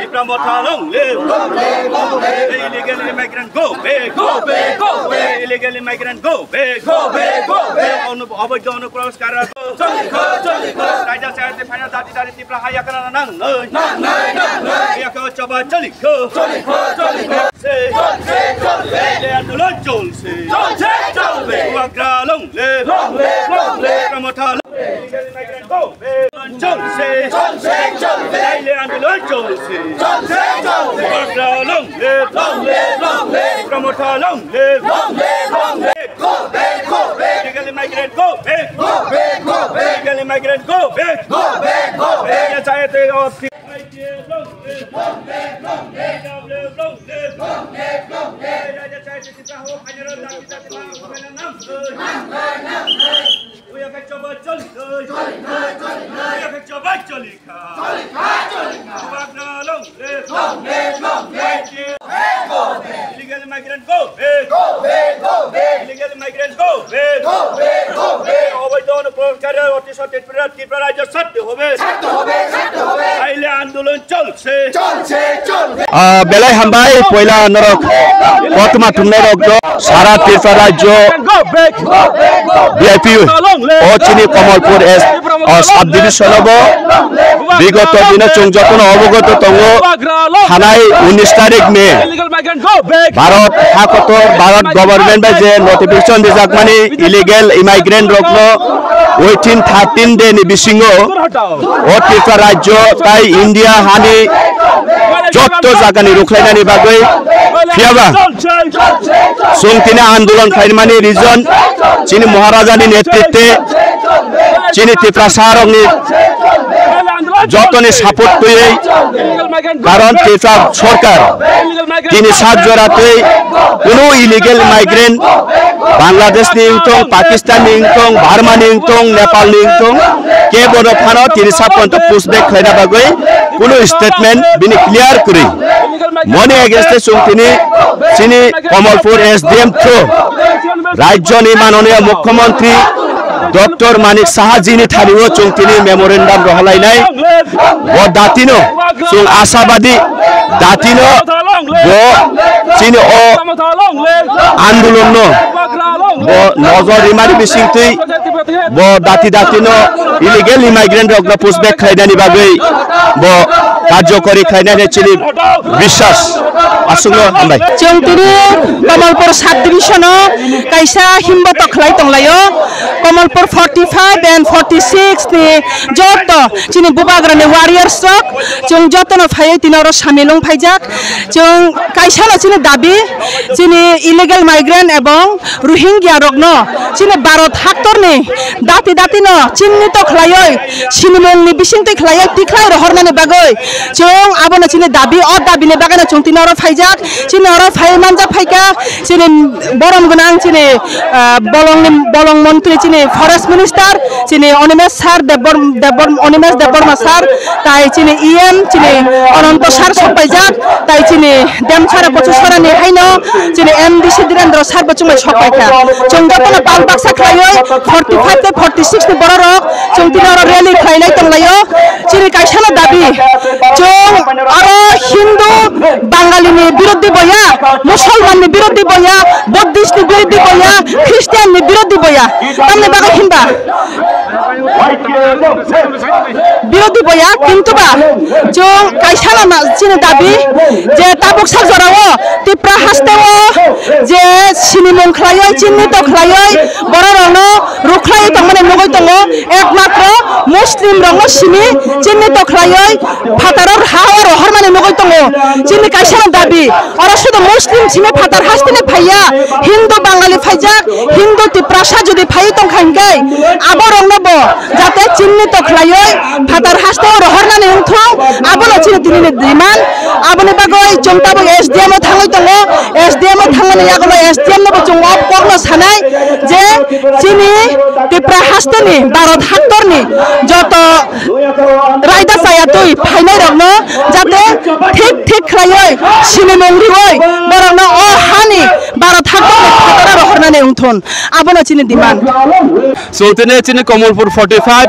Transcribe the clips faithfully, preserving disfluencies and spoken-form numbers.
Tipra Motha long live. Illegal immigrant go back. Go back, go back. Illegal immigrant go back. Go back, go back. Onu-, oboidho onuprobeshkara go. Choli kho, choli kho. Raida chayate phaina dati dati Tipra haya kana nang noi. Nang noi, nang noi. Haya kho choba choli kho. Choli kho, choli kho. Se. Chol se, chol se. Ile andolon chol se. Chol se, chol se. Bubagra long live. Long live, long live. Tipra Motha long live. Illegal immigrant go back. Chol se. Chol se, chol se. Ile andolon chol se. Chol se, chol se. Bubagra long live. Long live, long live. Tipra Motha long live. Long live, long live. Go back, go back. Illegal immigrant go back. Go back, go back. Illegal immigrant go back. Go back, go back. Raida chayate of long live, long live. Long live, long live. Long live, long live. Long live, long live. Raida chayate Tipra ho phaina dati dati ma phaina nang noi. Nang noi, nang noi. Haya kho choba choli kho. Choli kho, choli kho. Haya kho choba choli kho. Choli kho, choli kho. Bubagra long live. Long live, long live. Illegal migrant go back. Go back, go back. Illegal migrant go back. Go back, go back. Oboidho onuprobeshkara oti sotto Tripura, Tripura rajyo chhadte hobe. Chhadte hobe, chhadte hobe. Naile andolon chol Ah, belai hambai, poila norok kothoma thumnai rok do sara Tripura rajyo B I P o chini Kamalpur S, ah, subdivision o bo bigoto dino chwng jotono obogoto tongo, thanai unis tarik May Bharat hakotor, Bharat government bai je notification rijakmani illegal immigrant rokno within thirteen day ni bisingo o Tripura rajyo tai India hani jotto jagani rukhlainani bagwi phiyaba chwng tini andolon khlaimani reason chini Maharaja ni netritwe chini Tiprasa rokni jotoni support twiwi, karon Tripura sorkar tini sak jora twi kunu illegal migrant Bangladesh ni wngtong, Pakistan ni wngtong, Burma ni wngtong, Nepal ni wngtong, kebono phano tini sak ponto push back khlaina bagwi kunu statement bini clear kwrwi. Moni against chwng tini chini Kamalpur S D M through rajyoni manoniya mukhyamantri Doctor Manik Saha jini thani o chwng tini memorandum rohorlainai. Bo datino chwng ashabadi datino bo chini o andolonno bo nojor rimani bisingtwi bo dati datino illegal immigrant rokno push back khlainani bagwi bo karjokori khlainani chini biswas aswkno hambai. Chwng tini Kamalpur subdivision o kaisa himba tokhlai tonglaio. Kamalpur forty five and forty six ni joto chini bubagrani warriors rok chwng jotono phaiwi tini oro samil wng phaijak. Chwng kaisa no chini dabi, chini illegal migrant ebong Rohingya rokno chini Bharat haktorni dati dati no chinnito khlaiwi sinimung ni bisingtwi khlaiwi tikhlai rohornani bagwi chwng abono chini dabi, o dabi ni bagwi no chwng tini oro phaijak, chini oro phai manjak phaikha chini borom gwnang chini, ah, bolong ni, bolong montri chini forest minister chini Animesh sir Debbar-, Debbar-, Animesh Debbarma sir, tai chini E M chini Ananto sir sokpaijak, tai chini Demsara Kochusarani haino chini M D C Dhirendra sir bo chumai sokpaikha. Chwng jotono pal baksa khlaiwi forty five tei forty six ni bororok chwng tini oro rally khlailai tonglaio. Chini kaisano dabi, chwng oro Hindu Bangali ni birodhi boya, Musolman ni birodhi boya, Buddhist ni birodhi boya, Christian ni birodhi boya. Tamni bagwi hinba birodhi boya, kintu ba chwng kaisa lama chini dabi je tabuk sak jorao Tipra hasteo je sinimung khlaiwi, chinnito khlaiwi, bororokno rukhlaiwi tongmani nugwi tongo. Ekmatro Muslim rokno simi chinnito khlaiwi phataro ha o rohormani nugwi tongo. Chini kaisa dabi, oro sudu Muslim simi phatar hasteni phaiya, Hindu Bangali phaijak, Hindu Tiprasa jodi phaiwi tongkha hinkhe, aborokno bo jate chinnito khlaiwi phatar hasteo rohornani wngthung, abono chini tinini demand. Aboni bagwi chwng tabuk S D M o thangwi tongo, S D M o thangmani yagulo S D M no bo chwng o kokno sanai je chini Tipra hasteni Bharat haktorni joto raida chaya twi phainai rokno jate thik thik khlaiwi sinimung riwi borokno o hani Bharat haktorni phataro rohornani wngthun, abono chini demand. Chwng tini chini Kamalpur forty five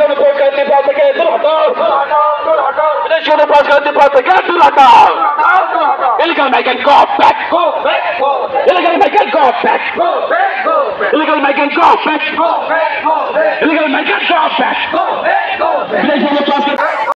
Bideshio ni pass khainani pal theke dur hata. Bideshio ni pass khainani pal theke dur hata. Illegal migrant, go back. Go back, go back. Illegal migrant, go back. Go back, go back. Illegal migrant, go back. Go back, go back. Illegal migrant, go back. Go back, go back. Bideshio ni pass